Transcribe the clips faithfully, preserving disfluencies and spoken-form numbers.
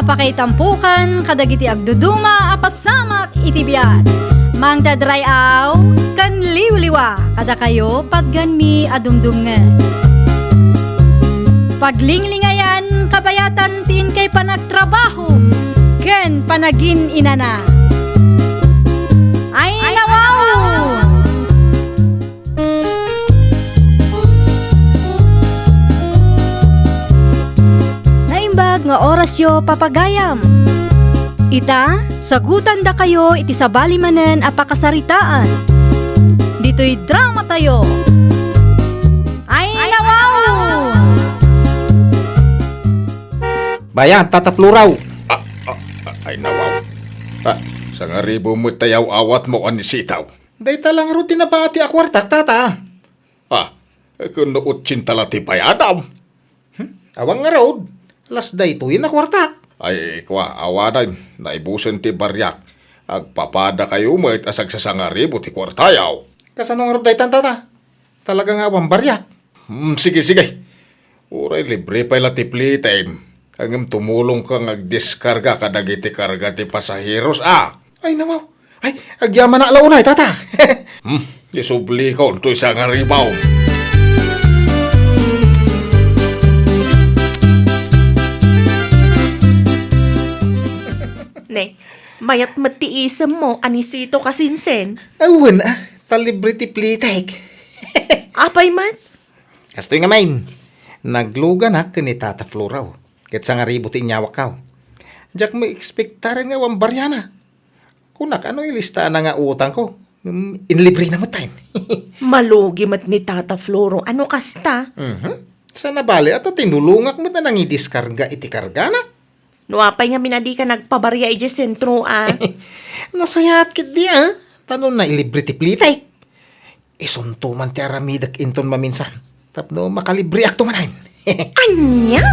Pakaitampokan kadagiti agduduma a pasamak iti biag. Mangted ray-aw ken liwliwa kadakayo patganmi a dumdumngeg. Paglinglingayan kabayatan ti inkay panagtrabaho ken panagin-inana. Ay, nawaw! Naimbag nga orasyo, papagayam. Ita, sagutandakayo iti sabali manen a pakasaritaan. Ditoy dramatayo. Ay, nawaw! Bayan, Tata Floraw. Ah, ah, ah, ay, nawaw. Ah, sangaribu met ti aw-awatmo, Anisito. Dayta la ngarud ti nabati a kuartak, Tata. Ah, ken no otsinta la ti bayadam. Hmm? Awan ngarud. Las daytoyen a kuartak. Ay, kua, awanen, naibusen ti bariak. Agpapadakayo met a sagsasangaribu ti kuartayo. Kasano ngarud daytan, Tata? Talaga nga awan bariak. Hmm, sige, sige. Uray libre pay la ti plitime. Ngem tumulongka nga agdiskarga kadagiti karga ti pasaheros, a. Ay, nawaw. Ay, agyamanak la unay, Tata. Hmm, isublikon toy sangaribu. Ne, mayat met ti isemmo, Anisito, kasinsin. Awan, a. Ta libre ti plitek. Apay met? Kastoy ngamin, nagluganak ken ni Tata Floraw, ket sangaribu ti inyawakko. Diak maekspektaren nga awan bariana. Kunak, ano ilistaanna nga utangko? Ngem inlibrena metten. Malugi met ni Tata Floro. Ano kasta? Mhm. Sana bale, ata tinulongak met a nangidiskarga iti kargana. No apay ngamin a dika nagpabaria idiay sentro, a? Nasayaat ketdi, a? Ta no nailibre ti plitek, isunto man ti aramidek inton maminsan tapno makalibreakto manen. Ania?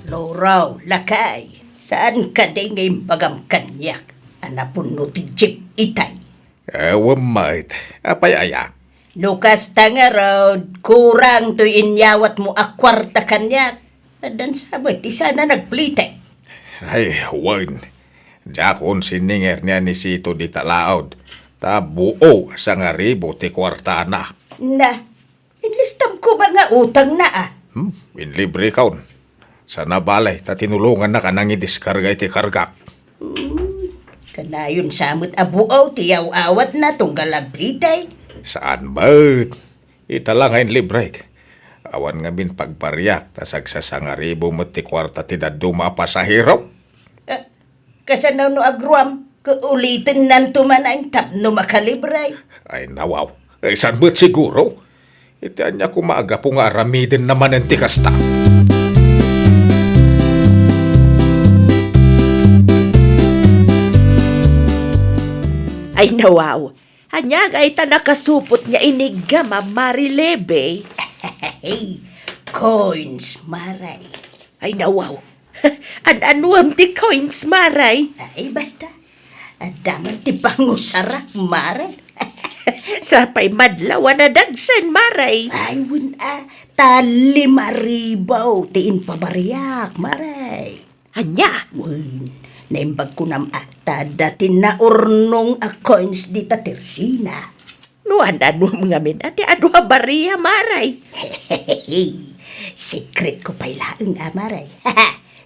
Floraw, lakay, saan kadi nga imbagam kaniak a napunno ti jeep itay? Awan met. Apay aya? No kasta ngarud, kurang toy inyawatmo a kuarta kaniak. Addan sa met ti sana nagplitek. Ay, wen. Diakon sininger ni Anisito dita laud, ta buo a sangaribu ti kuartana. Na, inlistam koma nga utangna, a. Hmm, inlibrekon. Sana bale, ta tinulongannaka nangidiskarga iti kargak. Hmm, kanayon sa met a buaw ti yaw-awatna tunggal abliday. Saan met? Ita la nga inlibrek. Awan ngamin pagbariak, ta sagsasangaribu met ti kuarta ti dadduma a pasahero. Ah, kasano no agruam? Ket ulitennanto manen tapno makalibre. Ay, nawaw. Ay, saan met siguro? Iti ania koma a gapu nga aramidenna manen ti kasta? Ay, nawaw. Ania ngay ta nakasupot nga iniggam a Mari Lebe? Coins, Mare. Ay, nawaw. An-anuem ti coins, Mare? Ay, basta. Adda man ti pangusarak, Mare. Sapay madlaw a nadagsen, Mare. Ay, wen a. Ta limaribu ti impabariak, Mare. Ania? Wen, naimbag kunam a ta adda ti naurnong a coins dita tersina. No an-anuem ngamin a ti adu a baria, Mare? Secret ko pay laeng a, Mare.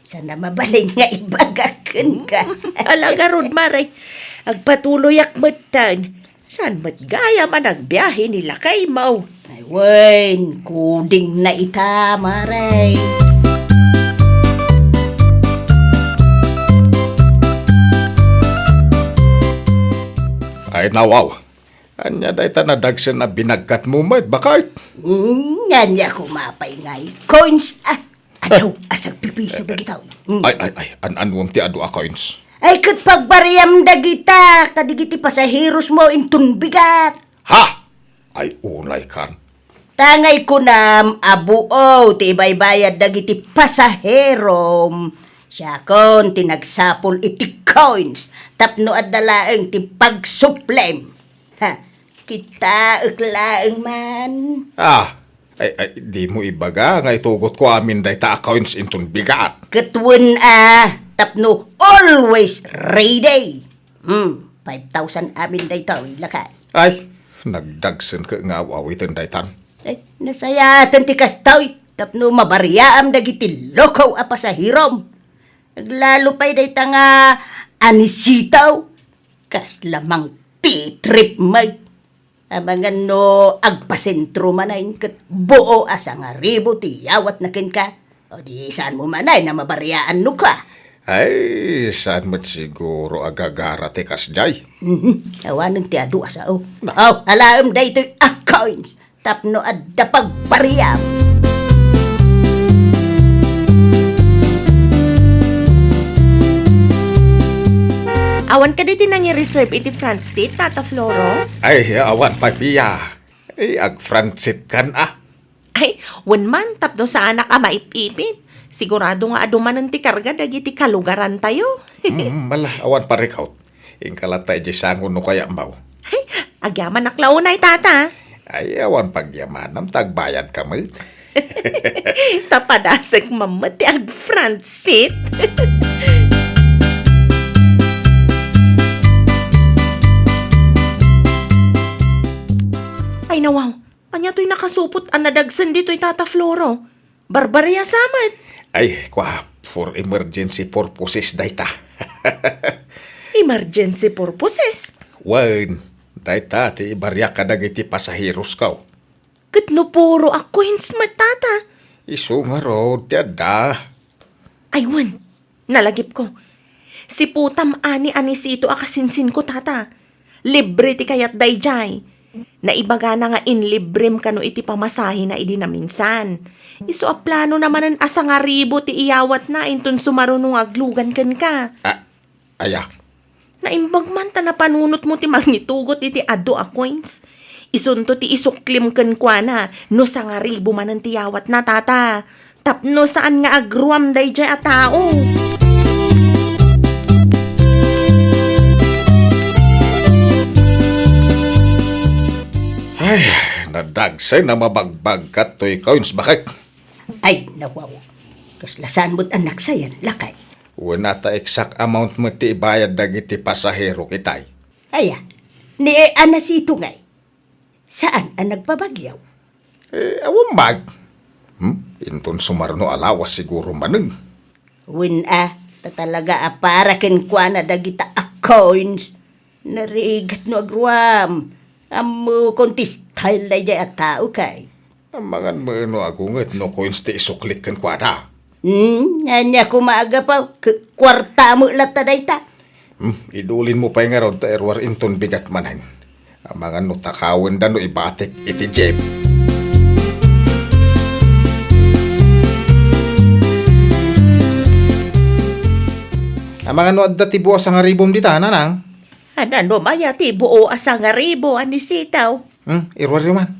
Sana mabalin nga ibagak kenka. Ala ngarud, Mare. Agpatuloyak metten. Saan met gayam a nagbiahe ni lakaymo? Ay, wen, kudingna ita, Mare. Ay, nawaw. Ania dayta nadagsen a binagkatmo met, baket? Hmm, ania koma pay ngay coins, a. Adu a sagpipiso dagita. Hmm. Ay, ay, ay, an-anuem ti adu a coins? Ay, ket pagbariam dagita, kadagiti pasaherosmo inton bigat. Ha? Ay, unay kan. Ta ngay kunam a buaw ti ibaybayad dagiti pasaherom. Siakon ti nagsapul iti coins tapno adda laeng ti pagsuplem. Ha, Kitaek laeng man. Ah, ay, ay, dimo ibaga nga itugotko amin dayta a coins inton bigat. Ket wen a, tapno always ready. Hmm, five thousand amin daytoy, lakay. Ay, nagdagsenka nga aw-awiten daytan. Ay, nasayaten ti kastoy, tapno mabariaam dagiti lokaw a pasaherom. Aglalo pay dayta nga anisitaw. Kasla mangtitrip met. Amangan no agpasentro manen ket buo a sangaribu ti yawatna kenka. O di saanmo manen a mabariaannoka. Ay, saan met siguro a gagara ti kasdiay? Mhm. Awanen ti adu a sao. Na. Aw, alaem daytoy a coins tapno adda pagbariam. Awan kadi ti nangi-reserve iti front seat, Tata Floro? Ay, awan pay, Pia. Ay, ag-front seat kan, ah. Ay, wen man, tapno saanak a maip-ipit. Sigurado nga adu manen ti karga dagiti kalugarantayo. Mm, mala, awan parikaw. Inka latta idiay sango no kayatmo. Ay, agyamanak la unay, Tata. Ay, awan pagyamanam ta agbayadka met. Ta padasek man met ti ag-front seat. Ay, nawaw. Ania toy nakasupot a nadagsen ditoy, Tata Floro? Barbaria sa met. Ay, kua, for emergency purposes dayta. Emergency purposes? Wen, dayta ti ibariak kadagiti pasaherosko. Ket no puro a coins met, Tata? Isu ngarud ti adda. Ay, wen, nalagipko. Siputam ani a ni Sito a kasinsinko, Tata. Libre ti kayat daydiay. Naibagana nga inlibrem kano iti pamasahena idi naminsan. Isu a planona manen a sangaribu ti iyawatna inton sumaruno nga aglugan kenka. A-, aya? Naimbag man ta napanunotmo ti mangitugot iti adu a coins. Isunto ti isuklim kenkuana no sangaribu manen ti yawatna, Tata. Tapno saan nga agruam daydiay a tao. Ay, nadagsen a mabagbagka toy coins, bakit? Ay, nawaw. Kasla saan met a naksayan, lakay. Wen a ta exact amount met ti ibayad dagiti pasahero, itay. Aya, ni e a ni Sito ngay. Saan a nagpabagyo? Eh, awan met. Hmm? Inton sumaruno a lawas siguro manen. Wen a, ta talaga a para kenkuana dagita a coins. Narigat no agruam. Ammokon ti style daydiay a tao kay. Amangan met no agunget no coins ti isuklik kenkuana. Hmm, ania koma a gapu? K-, kuarta met latta dayta. Hmm, idulinmo pay ngarud ta iruar inton bigat manen. Amangan no takawenda no ibatik iti jeep. Amangan no adda ti buo a sangaribum dita, nanang? Ania no maya ti buo a sangaribu, Anisito? Hmm, iruaryo man.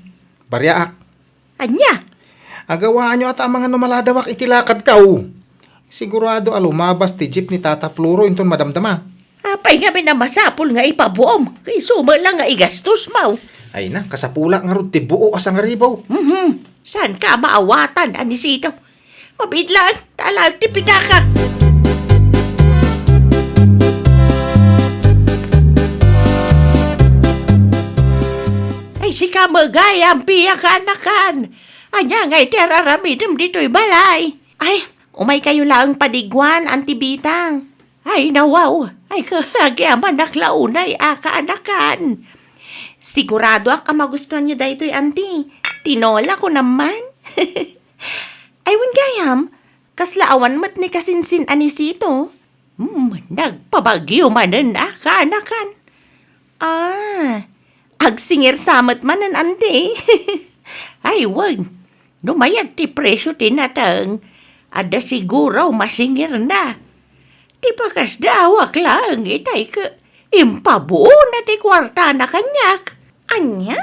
Bariaak. Ania? Agawaanyo a ta amangan no maladawak iti lakadko. Sigurado a lumabas ti jeep ni Tata Floro inton madamdama. Apay ngamin a masapul nga ipabuom? Kay isu met la nga igastos, maw. Ay na, kasapulak ngarud ti buo a sangaribu. Mhm. Saanka a maawatan, Anisito? Mabiit laeng, ta alaek ti pitaka. Ay, sika met gayam, Pia, kaanakan. Ania ngay ti ar-aramidem ditoy balay? Ay, umaykayo laeng padiguan, Auntie Bitang. Ay, nawaw. Ay, ka-, agyamanak la unay a kaanakan. Siguradoak a magustuanyo daytoy, Auntie. Tinola ko naman. Ay, wen gayam, kasla awan met ni kasinsin, Anisito? Hmm, nagpabagyo manen a kaanakan. Ah, agsingir sa met manen, Auntie. Ay, wen, no mayat ti presio ti nateng, adda siguro masingirna. Ti pakasdawak laeng itay ket impabuona ti kuartana kaniak. Ania?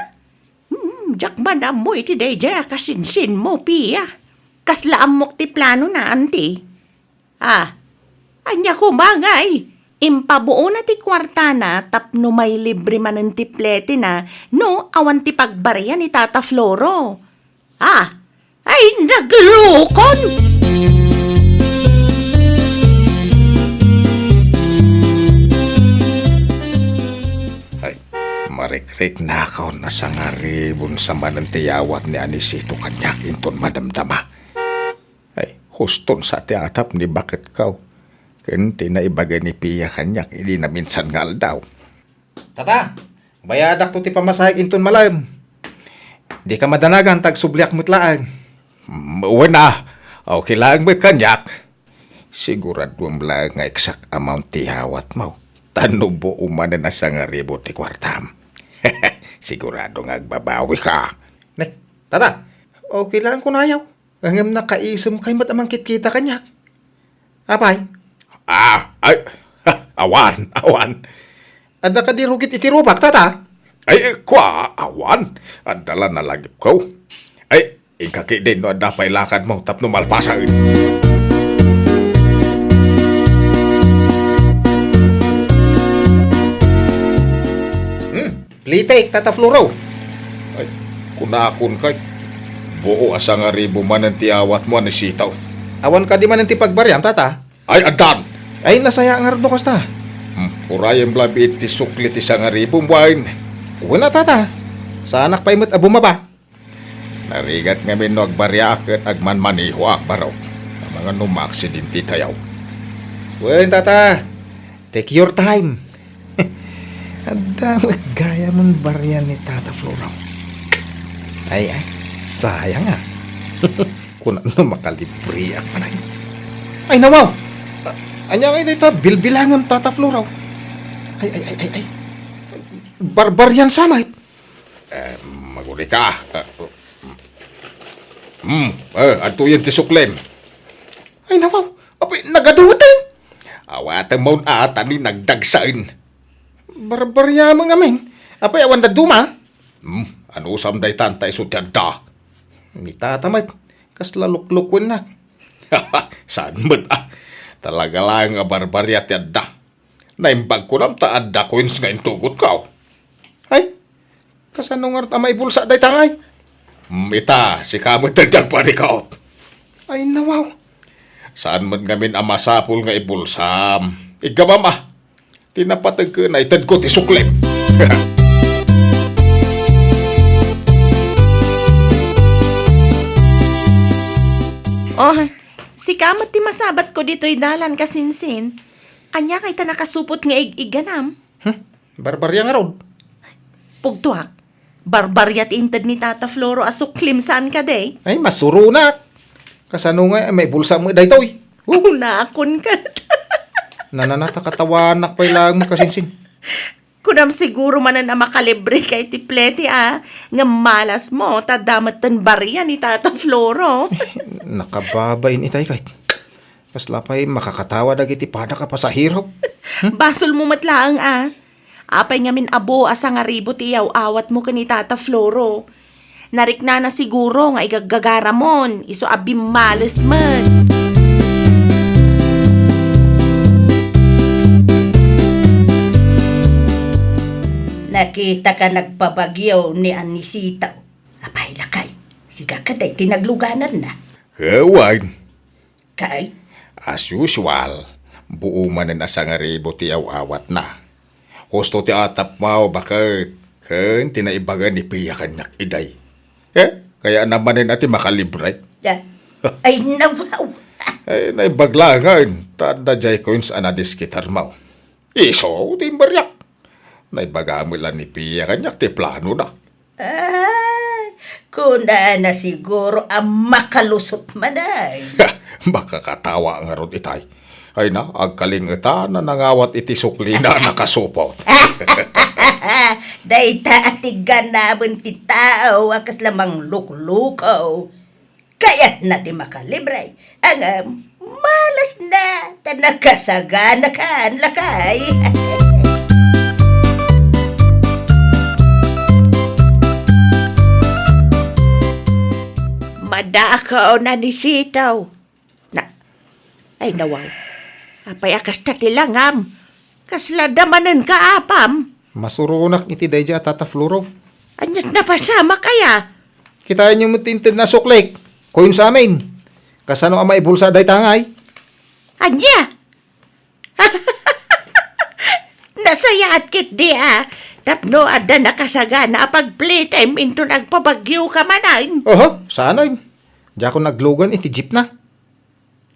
Hmm, diak man ammo iti daydiay a kasinsinmo, Pia. Kasla ammok ti planona, Auntie. Ah, ania koma ngay? Impabuona ti kuartana tapno mailibre manen ti pletina no awan ti pagbaria ni Tata Floro. Ah, ay naglukon! Ay, marikriknakaw a sangaribon sa manen ti awat ni Anisito kaniak inton madamdama. Ay, huston sa ti atap ni baketko. Ken ti naibaga ni Pia kaniak idi naminsan nga aldaw. Tata, bayadakto ti pamasahek inton malem. Dika madanagan ta agsubliak met laeng. Mm, wen a, okay laeng met kaniak. Siguraduem laeng nga exact amount ti awatmo. Ta no buo manen a sangaribu ti kuartam. Sigurado nga agbabawika. Ne, tata, okay laeng kunayaw. Ngem nakaisemkay met a mangkitkita kaniak. Apay? Ah, ay, awan, awan. Adda kadi rugit iti rubak, tata? Ay, kua, awan. Adda la nalagipko. Ay, inka ketdin no adda pay lakadmo tapno malpasen. Hmm, plitek, Tata Floro. Ay, kunakon kay, buo a sangaribu manen ti awatmo a ni Sitaw. Awan kadi manen ti pagbariam, tata? Ay, addan! Ay, nasaya ngarud no kasta. Hmm, urayem labi iti sukli ti sangaribum, wen. Wen a, tata. Saanak pay met a bumaba. Narigat ngamin no agbariaak ket agmanmanehoak, barok. Amangan no maaksidente tayaw. Wen, tata. Take your time. Adda met gayam a barian ni Tata Floro. Ay, ay, sayang a. Kuna no makalibreak man ay. Ay, nawaw! A-, ania ngay dayta bilbilangem, Tata Floro? Ay, ay, ay, ay, ay. Barbarian sa met. Eh, magurika. Eh, hmm, eh, adtoyen ti suklem. Ay, nawaw. Apay, nagadu met. Awatem maun a ta ni nagdagsaen. Barbariamem ngamin. Apay, awan dadduma? Hmm, anusam daytan ta isu ti adda. Ni tata met, kasla luklukuennak. Saan met a. Talaga laeng a barbaria ti adda. Naimbag kunam ta adda coins nga intugotko. Ay, kasano ngarud a maibulsa dayta ngay? Hmm, ita, sika met ti agparikot. Ay, nawaw. Saan met ngamin a masapul nga ibulsam. Iggamam a. Ti napateg ken naitedko ti suklem. Oh, sika met ti masabatko ditoy dalan, kasinsin. Ania kayta nakasupot nga ig-igganam? Hmm? Barbaria ngarud. Pugtuak. Barbaria ti inted ni Tata Floro a suklim saan kadi? Ay, masuronak. Kasano nga, ay, maibulsa met daytoy? Huh? Kunakon ket. Nananata katawanak pay laeng mo kasinsin. Kunam siguro manen a makalibre ka iti plete a, ngem malas mo, ta adda metten baria ni Tata Floro. Nakababain itay kayt. Kasla pay makakatawa dagiti padak a pasahero. Hmm? Basol mo met laeng a. Apay ngamin a buo a sangaribu ti iyaw-awat mo ken ni Tata Floro? Nariknana siguro nga igaggagaramon, isu a bimmales met. Nakitaka nagpabagyo ni Anisito. Apay, lakay, sika kadi ti naglugananna? Wen. Kay? As usual, buo manen a sangaribu ti aw-awatna. Husto ti atapmo, baket, ken ti naibaga ni Pia kaniak idiay. Eh, kayatna manen a ti makalibre. Ya. Ay, nawaw. Ay, naimbag laengen, ta adda jay coins a nadiskitarmo. Isu ti imbariak. Naibaga met la ni Pia kaniak ti planona. Ah, kunana siguro a makalusot manen. Makakatawa ngarud itay. Ay na, agkalingetan a nangawat iti suklina a nakasupot. Dayta a ti ganaben ti tao a kasla mangluklukaw. Kayatna ti makalibre, ngem malasna ta nakasaganakan, lakay. Madakaw na ni Sitaw. Na, ay, nawaw. Apay a kasta ti langam? Kasla da manen ka apam? Masuronak iti daydiay a Tata Floro. Ania't napasamak aya? Kitaenyo met ti inted a suklik. Coins amin. Kasano a maibulsa dayta ngay? Ania? Nasayaat ketdi a tapno adda nakasagana a pagplaytime inton agpabagyo ka manen. Oho, saan ay. Diakon naglugan iti jeepna.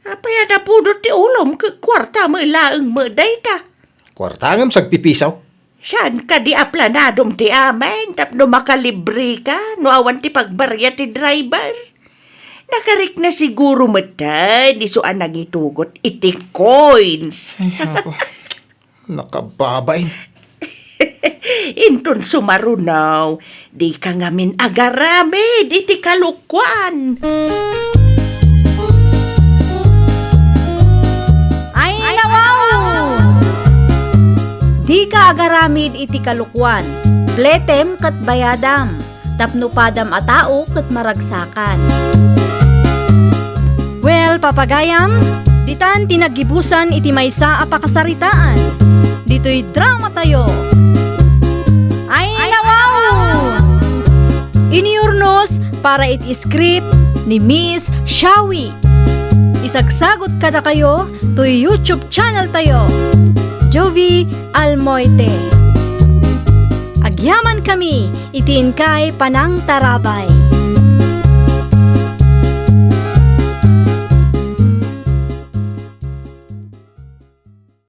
Apay a napudot ti ulom ket kuarta met laeng met dayta? Kuarta ngem sagpipiso. Saan kadi a planadom ti amin tapno makalibre ka no awan ti pagbaria ti driver? Nakarikna siguro metten isu a nangitugot iti coins. Ay, apo. Nakababain. Inton sumaruno, dika ngamin agaramid iti kalokuan. Ay, nawaw! Dika agaramid iti kalokuan. Playtem ket bayadam. Tapno padam a tao ket maragsakan. Well, papagayam, ditan ti naggibusan iti maysa a pakasaritaan. Ditoy dramatayo. Ay, nawaw! Inurnos para iti script ni Miss Shawi. Isagsagot kadakayo toy YouTube channel tayo, Jovi Almoite. Agyaman kami iti inkay panangtarabay.